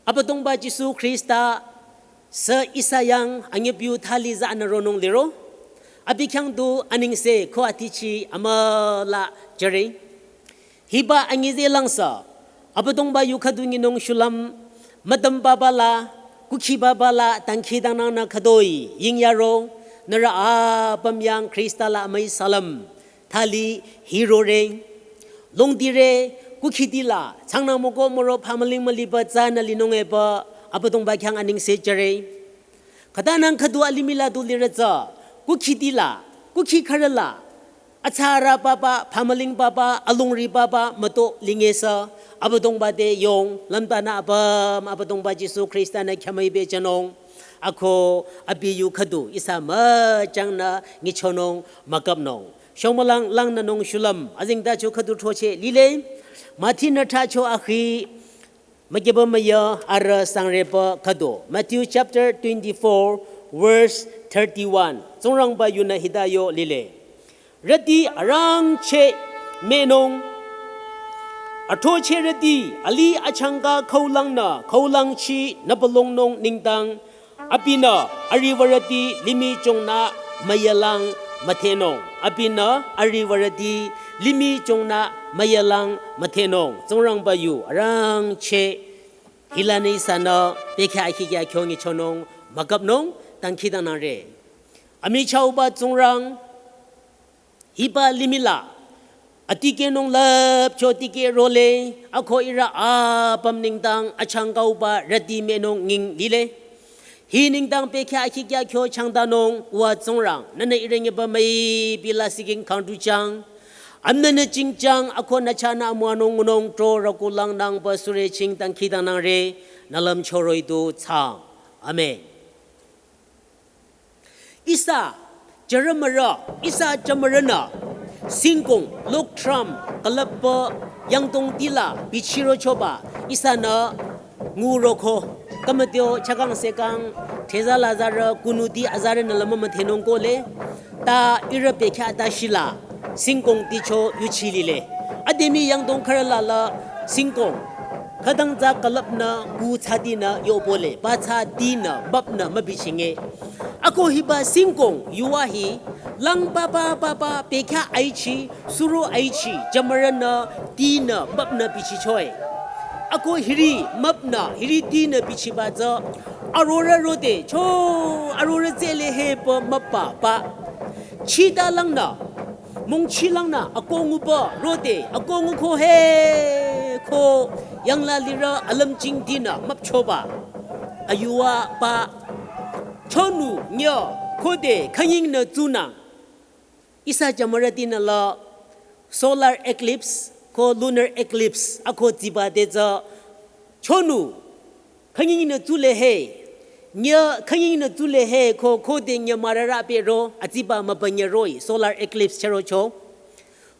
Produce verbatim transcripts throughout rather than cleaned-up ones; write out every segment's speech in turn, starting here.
Abüdongba Jisu Khrista sü ihsa yang anyepiu thali za anüronung liro. Abi khyang du anengse ko atichi amüla jüre. Hiba anyüzeh langsü Abüdongba yu khüdu nyinung shulüm, müdüm baba la, kukhi baba la, dangkhidangnangnü khütoi yingyaro, nührü apüm yang Khrista la amüi salüm thali hirore. Longdire, kukhiti la, changnü müko müro phamüling müliba tsünü linung epü, Abüdongba khyang anengse jüre. Khütanang khüdu alimih la du liretsü, kukhiti la, kukhi khürü la, atsara baba, phamüling baba, alongri baba, müto lingesü, Abüdongba te yong, lümtanü apüm, Abüdongba Jisu Khrista nü khyamüi bejünung, ako abi yu khüdu, ihsa müchangnü nyichonung, müküpnung. Shomülang langnünung shulüm, azengtacho khüdu throcheh lile, Mathi nü thracho akhi, mükeba müya arüh sangrepü khüdu. Matthew chapter twenty-four, verse thirty-one. Tsingrangba yunü hita yo lile. Rüti arangcheh mehnung. Athrocheh rüti ali achangka khaulangnü, khaulangchi nüpülongnung nengdang. Abinü ariwürüti limih chongnü müyalang müdhenung. Abinü ariwürüti limih chongnü müyalang müdhenung. Tsingrangba yu arangcheh hilanü ihsanü bekhyah akhi kya kyo nyichonung müküpnung dangkhidangnangre. Amichahba Tsingrang hiba limih la, atikehnung lüpcho tikeh role, ako ihrü apüm nengdang achangkauba rüti mehnung nying lile. Hi nengdang bekhyah akhi kya kyo changtanung wa Tsingrang, nünü ihrü nyeba müipi la siking khangdu chang. Amnünü chingchang, ako nü chahnü amüwanung ngunung tro rükulang nangba süreching dangkhidangnangre, nü lümcho roh-i du thsaang. Amen. Ihsa jümürü, ihsa jümürünü, singkong, log drum, külüpba, yangdongti la, bichirochoba, ihsanü, nguroko, kümüteo, chakang sekang, theza la zarü, kunuti azarünü lümü müdhenung kohle, ta ihrü bekhyah ta shila, singkongti cho yuchi lile. Ademi yangdong khürü la la, singkong, khütang tsü külüpnü ku thsatinü yobole, ba thsatinü müpnü mübichinge. Ako hiba singkong yuva hi, lang papa papa bekhyah aichi, suro aichi, jümürünü, tinü, müpnü bichichoe. Ako hiri, müpnü, hiri tinü bichiba tsü, arorü rode, cho, arorü tsele hepü müpa, pa. Chita langnü, mongchi langnü, ako nguba, rode, ako nguko he, ko, yangla lirü, alümching tinü, müpchoba. Ayuva, pa, chonu, nyo, khode, khanyingnü tsunü. Ihsa jümürütinü la, solar eclipse, ko lunar eclipse, ako tsiba te tsü, chonu, khanyingnü tsule he, nya khanyingnü tsule he ko khode nya mürürü pehro, atsiba mübünyü roh-i, solar eclipse chürocho.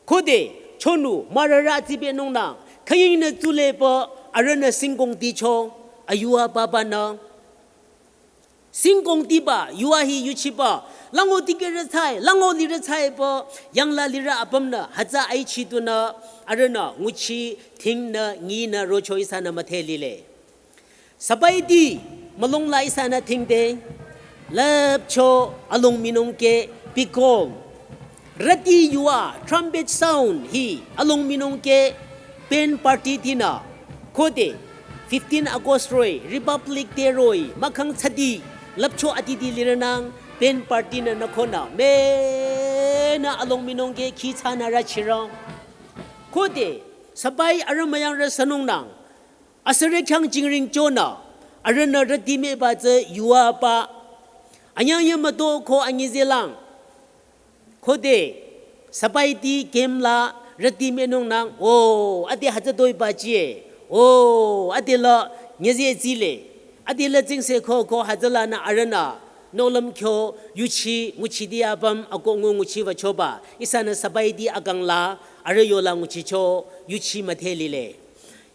Khode, chonu, mürürü atsibenungnü, khanyingnü tsule pü, arühnü singkongti cho, ayuva papanü. Singkongtiba, yuva hi yuchiba, lango tikeh rütsai, lango lirütsai pü, yangla lirü apümnü, hütsü aichi tunü, arühnü, nguchi, thingnü, nyinü, rocho ihsanü müdhe lile. Sabaiti, mülung la ihsanü thingde, lüpcho along minung ke pikol. Rüti yuva, trumpet sound hi, along minung ke band party tinü, khode, fifteen August roh-i, Republic Day roh-i, mahkhang thsati, lüpcho atiti lirünang, band party nü nükhonü, menü along minung ke khi thsanü rüchirang. Khode, sabai arüh müyangrü sünungnang, asürü khyang jingring chonü, arühnü rüti meba tsü yuva pa. Anyang ye müto ko anyi zelang. Khode, sabaiti kem la rüti menungnang, o, ade hütsü doi ba chie. O, ade la nyeze tsile. Ade la tsingse ko ko hütsü lanü arühnü. Nohlüm kyo yuchi nguchiti apüm ako ngu nguchiba choba. Ihsanü sabaiti akang la arüh yola nguchicho yuchi müdhe lile.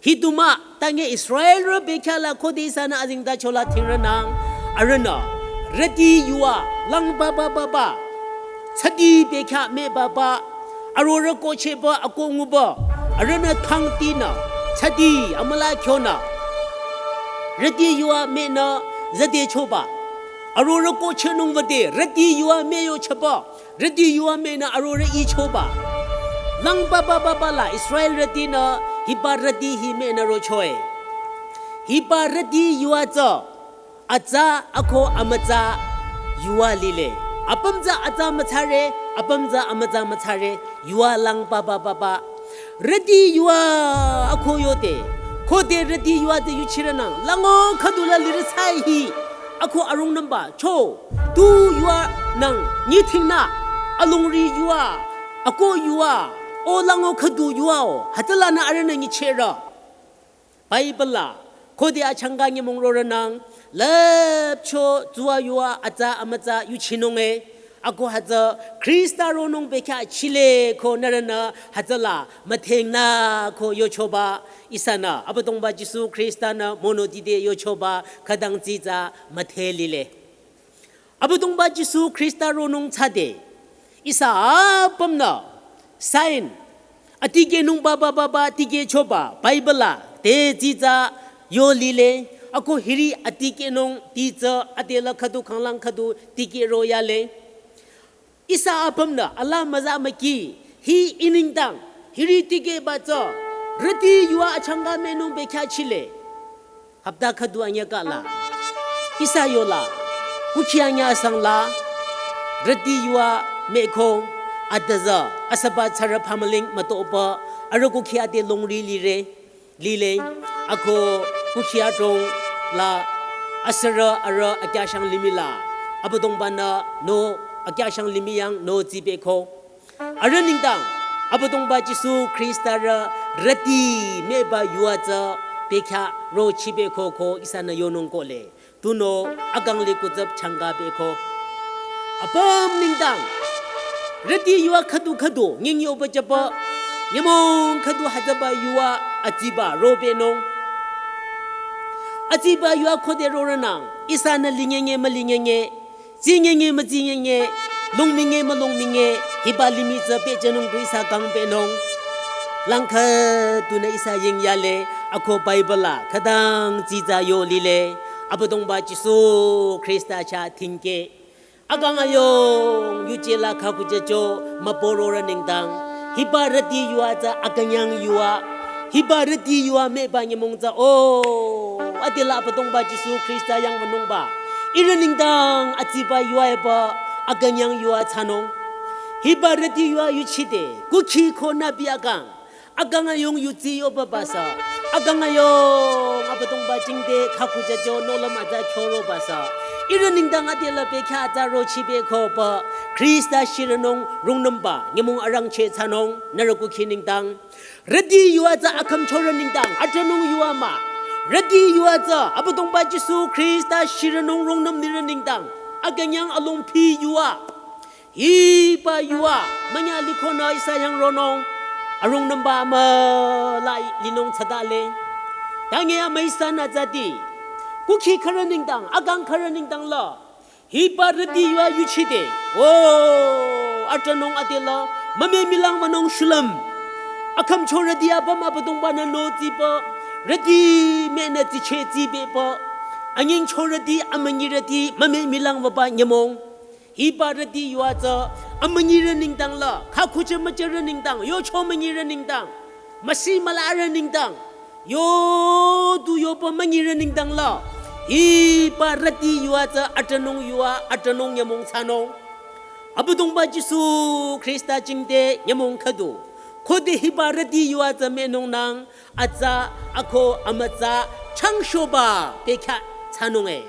Hituma, tange Israelrü bekhyah la khode ihsanü azingtacho la thingrünang, arühnü, rüti yuva, lang papa papa, thsati bekhyah me papa, arorü kocheba ako nguba, arühnü thangtinü, thsati amüla kyonü, Rüti yua mehnü züde choba. Arorüh ko chenung wüde, rüti yua meh yo chaba. Rüti yua mehnü arorüh i choba. Lang papa papa la Israel rütinü hiba rüti hi mehnü rochoe. Hiba rüti yua tsü atsa ako amütsa yua lile. Apüm tsü atsa mütsare, apüm tsü amütsa mütsare, yua lang papa papa. Rüti yua ako yote. Khode rüti yua te yuchirenang. Lango khüdu la lirü sai hi. Ako arung nümba. Cho. Tu yua nang. Nyi thingnü. Alongri yua. Ako yua. O lango khüdu yua o. Hütsülanü arühnü nyichehre. Bible la. Khode achangka nyümong rorünang. Lüpcho tsua yua atsa amütsa yuchinung e. Ako hütsü Khrista ronung bekhyah chile ko nührünü hütsüla müthengnü ko yochoba ihsanü. Abüdongba Jisu Khrista-nü monoti te yochoba khütang tsitsa müthe lile. Abüdongba Jisu Khrista ronung thsade. Ihsa apümnü sign atikehnung papa papa tikehchoba Bible la te tsitsa yo lile. Ako hiri atikehnung titsü adela khüdu khanglang khüdu tikehro yale. Ihsa apümnü ala müza müki hi i nengdang hiri tikehba tsü rüti yua achangka mehnung bekhyah chile. Hapta khüdu anyüh kala. Ihsa yola. Kukhi anyüh asang la. Rüti yua mehko. Adüzü. Asüba tsarü phamüling mütoba. Arüh kukhi ade longri lire. Lile. Ako kukhi adrong la. Asürü arüh akyahshang limih la. Abüdongba-nü no akyahshang limih yang no tsibeko. Arüh nengdang, Abüdongba Jisu Khrista rü rüti mehba yua tsü bekhyah rochibe koko ihsanü yonung kohle. Tunüo akang li kutsüp changka beko. Apüm nengdang, rüti yua khüdu khüdu, nying yoba jüba, nyümong khüdu hütsüba yua atsiba robenung. Atsiba yua khode rorünang, ihsanü linyenye mülinyenye, tsinyenye mütsinyenye, longminye mülongminye, hiba limih tsü pehjünung tu ihsa kangpehnung. Lang khüdunü ihsa ying yale, ako Bible la, khütang tsitsa yo lile, Abüdongba Jisu Khrista chah thingke. Akang ayung, yuje la khaku jücho, müpororü nengdang. Hiba rüti yua tsü akünyang yua. Hiba rüti yua mehba nyümong tsü, o, adela Abüdongba Jisu Khrista yang wünungba. Ihrü nengdang atsiba yua eba akünyang yua thsanung. Hiba rüti yua yuchide, kukhi ko nübi akang. Akang ayung yutsi yoba basa. Akang ayung Abüdongba jingte khaku jücho nohlüm atsa kyoro basa. Ihrü nengdang adela bekhyah atsa rochibe koba. Khrista shirünung rungnümba. Nyümong arangcheh thsanung. Nührü kukhi nengdang. Rüti yua tsü akhümchorü nengdang, atronung yua mah. Rüti yua tsü, Abüdongba Jisu Khrista shirünung rungnüm nirü nengdang, akünyang alongpi yua. Hiba yua, münya likonü ihsa yang ronung, arungnümba müla linung thsadale. Tange amüi ihsanü tsüdi, kukhi khürü nengdang, akang khürü nengdang la. Hiba rüti yua yuchide. O, atronung adela. Mame milang wünung shulüm. Akhümchorüti apüm Abüdongba-nü no tsiba. Rüti mehnü tsicheh tsibeba. Anyingchorüti, amünyirüti, mame milang wüba nyümong. Hiba rüti yua tsü. Amünyirü nengdang la. Khakuche mücherü nengdang. Yocho münyirü nengdang. Müsi mülarü nengdang. Yo du yoba münyirü nengdang la. Hiba rüti yua tsü atronung yua, atronung nyümong thsanung. Abüdongba Jisu Khrista jingte nyümong khüdu. Khode hiba rüti yua tsü mehnung nang, atsa, ako, amütsa, changshoba, bekhyah thsanung e.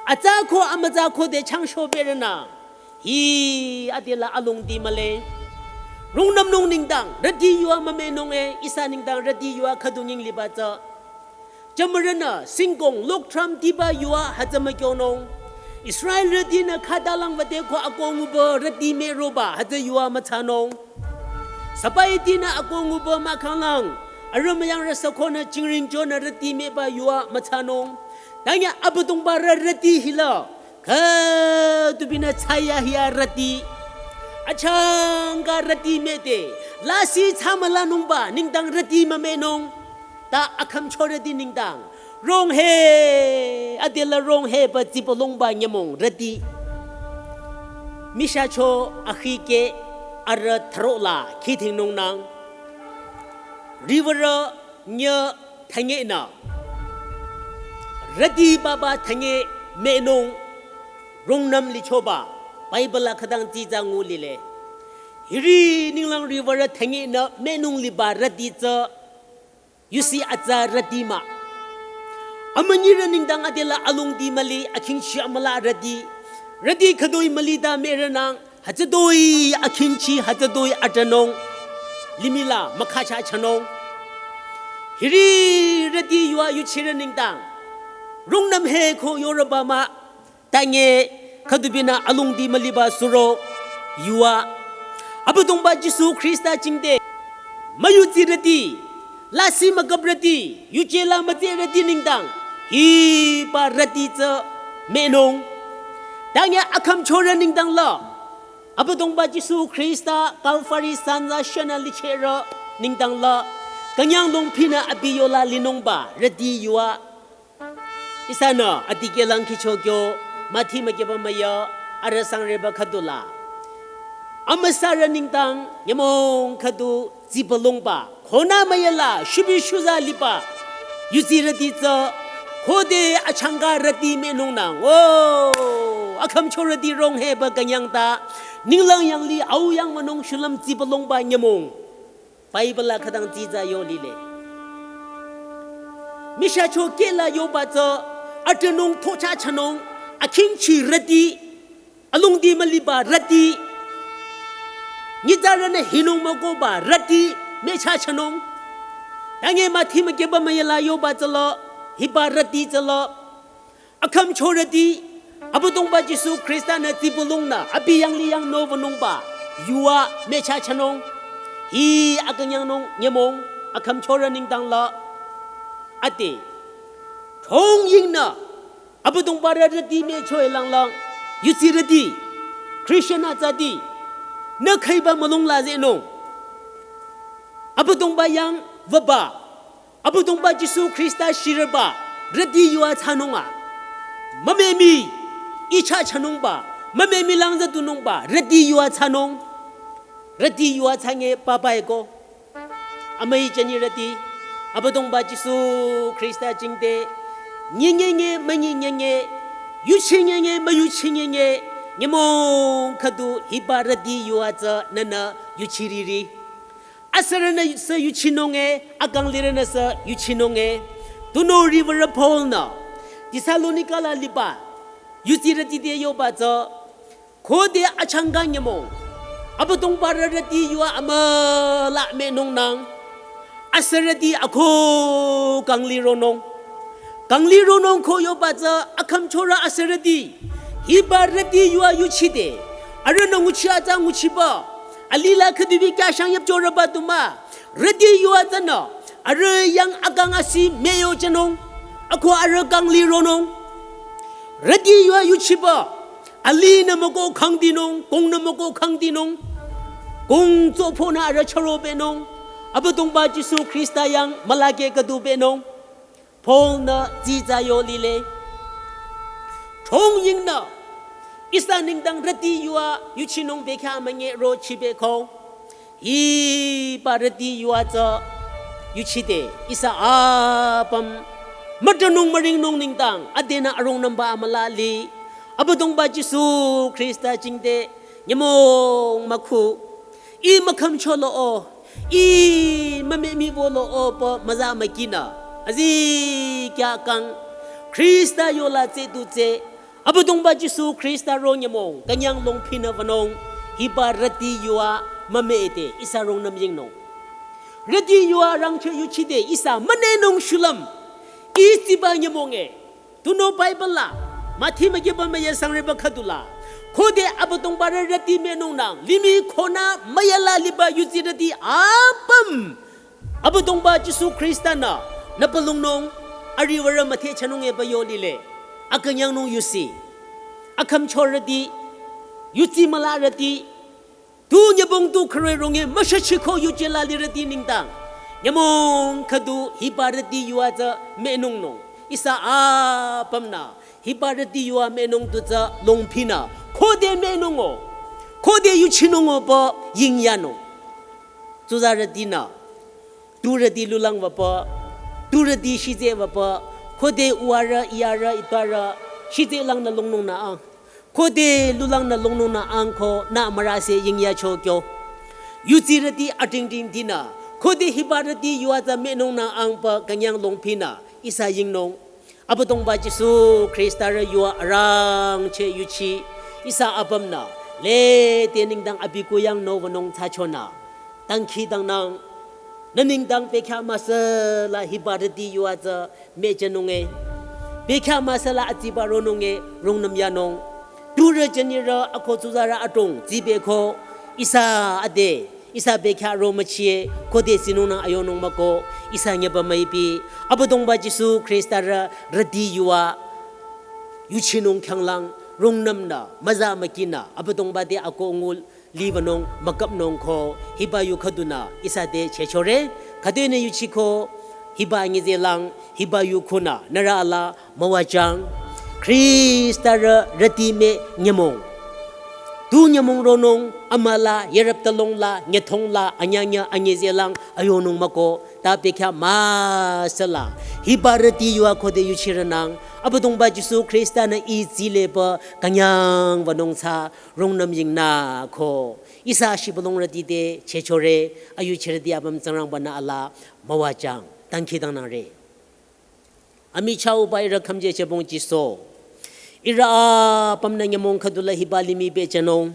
Atsa ko amütsa khode changshoberünang. Hi adela alongdi mühle. Rungnümnung nengdang, rüti yua mümehnung e, ihsa nengdang rüti yua khüdu nying liba tsü. Jümürünü, singkong, lokthram tiba yua hütsü mükyonung. Israel rütinü khatalang wüde ko ako nguba rüti mehroba hütsü yua müthsanung. Sabaiti-nü ako nguba mahkhanglang, arüh müyangrü sükonü jingring jonü rüti mehba yua müthsanung. Tanya Abüdongba rü rüti hila. Khüdubinü thsayahiya rüti. Achangka rüti mehde. Lasih thsamülanungba nengdang rüti mümehnung. Ta akhümchorüti nengdang. Rong he, adela rong he ba tsipalongba nyümong rüti. Mishacho akhike arüh throla khithingnung nang. Riwürü nyü thangena. Rüti baba thange menung rungnüm lichoba. Bible la khütang tsitsa ngu lile. Hiri ninglang riwürü thangena menung liba rüti tsü yusi atsa rüti mah. Amünyirü nengdang adela alongdi müli akhingchi amüla rüti. Rüti khütoi müli ta merünang hütsütoi akhingchi hütsütoi atranung. Limih la mükhacha chanung. Hiri rüti yua yuchirü nengdang. Rungnüm he ko yorüba mah. Tange khütubinü alongdi müliba suro yua. Abüdongba Jisu Khrista jingte müyutsirüti, lasih müküprüti, yuje la mütsirüti nengdang hiba rüti tsü menung. Tange akhümchorü nengdang la Abüdongba Jisu Khrista Kalvari sanza shünü licherü nengdang la künyanglong pinü abi yola linungba rüti yua. Ihsanü adikehlang khicho kyo, Mathi mükeba müya, arüh sangreba khüdula. Amüsarü nengdang, nyümong khüdu, tsipalongba, khonü müyala, shubi shuza liba. Yutsirüti tsü, khode achangka rüti menung nang. O, akhümcho rüti rong he ba künyang ta, ninglang yangli, au yang münung shulüm tsipalongba nyümong. Bible la khütang tsitsa yo lile. Mishacho kehla yoba tsü, atranung thocha chanung, akhingchi rüti, alongdi müliba rüti, nyitsarünü hinung mükoba rüti, mecha chanung. Tange Mathi mükeba müyala yoba tsü la, hiba rüti tsü la, akhümcho rüti, Abüdongba Jisu Khrista nü tsipulungnü, abi yangli yang no wünungba, yua mecha chanung, hi akünyangnung nyümong, akhümchorü nengdang la, ate, thong yingnü, Abüdongba rü rüti mecho elang lang, yutsirüti, Christian atsati, nü khaiba mülung la zenung, Abüdongba yang wüba, Abüdongba Jisu Khrista shirüba, rüti yua chanunga. Mümemi, icha chanungba, mümemi langza tunungba, rüti yua chanung. Rüti yua change papa eko. Amüi chani rüti, Abüdongba Jisu Khrista jingte, nyinyenye, münyinyenge, yuchinyenye, müyuchinyenye, nyümong khüdu hiba rüti yua tsü nünü yuchiriri. Asürünü sü yuchinunge, akanglirünü sü yuchinunge. Tunüo riwürü Paul nü, Thessalonika la liba, yutsirüti te yoba tsü, khode achangka nyümong, Abüdongba rü rüti yua amüla menung nang, asürüti ako kangli ronung. Kangli ronung ko yoba tsü akhümchorü asürüti. Hiba rüti yua yuchide. Arühnü nguchi atsa nguchiba. Alila khüdubi kya shang yap chorüba tuma. Rüti yua tsünü. Arüh yang akang asi meyo chanung. Ako arüh kangli ronung. Rüti yua yuchiba. Alinü müko khangdinung. Kongnü müko khangdinung. Kong tsophonü arüh charo benung. Abüdongba Jisu Khrista yang mülake khüdu benung. Paul nü tsitsa yo lile. Thong yingnü. Ihsa nengdang rüti yua yuchinung bekha münye ro chibe ko. Hiba rüti yua tsü yuchide. Ihsa apüm. Mütanung müringnung nengdang. Adenü arungnümba amüla li. Abüdongba Jisu Khrista jingte. Nyümong mükhu. I mükhümcholo o, i mümemi bolo o pü müza mükinü. Azikyah kang, Khrista yola tse tu tse, Abüdongba Jisu Khrista ro nyümong, künyanglong pinü wünung, hiba rüti yua mümete, ihsa rungnüm yingnung. Rüti yua rangcheh yuchide, ihsa münenung shulüm, i tsiba nyümonge, Tunüo Bible la, Mathi mükiba müya sangreba khüdula. Khode Abüdongba rü rüti menung nang, limih khonü müyala liba yutsirüti apüm. Abüdongba Jisu Khrista nü, nü palungnung, ariwürü müthe chanung eba yo lile. Akünyangnung yusi. Akhümchorü rüti, yutsi müla rüti, tu nyübong tu khürü ronge müshachiko yuje la lirüti nengdang. Nyümong khüdu hiba rüti yua tsü menungnung. Ihsa apümnü hiba rüti yua mehnung tu tsü longphinü khode mehnungo, khode yuchinungo pü yingyanung. Tsuzarütinü tu rüti lulang wüpü, tu rüti shitse wüpü, khode uwarü, iyarü, itparü, shitse langnü longnungnü ang. Khode lulangnü longnungnü ang ko nü mürase yingyacho kyo. Yutsirüti atingtingtinü khode hiba rüti yua tsü mehnungnü ang pü künyang longphinü ihsa yingnung. Abüdongba Jisu Khrista rü yua arangcheh yuchi ihsa apümnü lede nengdang abi kuyang nü wünung thsachonü dangkhidangnang. Nü nengdang bekhyah müsüla hiba rüti yua tsü mehjünung e. Bekhyah müsüla atsiba ronung e, rungnüm yanung. Turü jünirü ako tsuzarü adrong tsibeko ihsa ade, ihsa bekhyah ro müchie, khode sinungnang ayonung müko, ihsa nyeba müipi, Abüdongba Jisu Khrista rü rüti yua yuchinung khyanglang, rungnümnü, müza mükinü, Abüdongba te ako ngul liwünung müküpnung ko hiba yu khüdunü ihsa te chehchore, khüdunü yuchiko hiba nyizelang hiba yu khunü nührü ala müwajüng. Khrista rü rüti meh nyümong. Tu nyümong ronung amüla yarüp talongla nyüthongla anyanya anyizelang ayonung müko ta bekhyah müsüla hiba rüti yua khode yuchirünang. Abüdongba Jisu Khrista-nü ih tsile pü künyang wünung tsü rungnüm yingnü ko ihsa shibülung rüti te chehchore, ayuchirüti apüm Tsingrangba-nü ala müwajüng, dangkhidangnangre. Amichahba ihrü khümje chebong Jisu, ihrü apümnü nyümong khüdula hiba limih bejünung.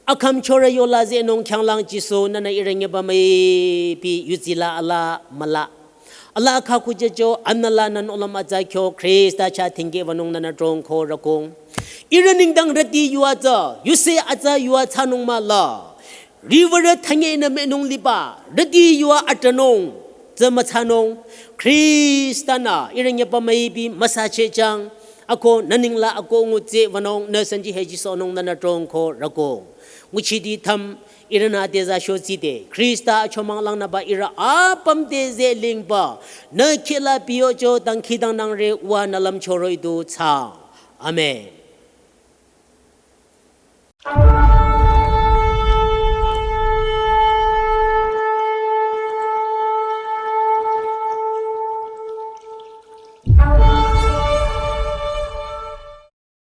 Akhümchorü yola zehnung khyanglang Jisu nünü ihrü nyeba müipi yutsila ala müla. Ala khakujücho anüla nü nohlüm atsa kyo Khrista chah thingke wünung nünü drong ko rükong. Ihrü nengdang rüti yua tsü, yuse atsa yua thsanung müla. Riwürü thanye nü mehnung liba, rüti yua atranung, tsü müthsanung. Khrista-nü ihrü nyeba müipi müsachehjüng. Ako nü nengla ako ngutse wünung nü sanji hejisohnung nünü drong ko rükong. Nguchiti thüm ihrünü te za shotside, Khrista achomang langnüba ihrü apüm te zehlingba, nü khehla piyocho dangkhidangnangre wa nü lümchoro idu tsü. Amen.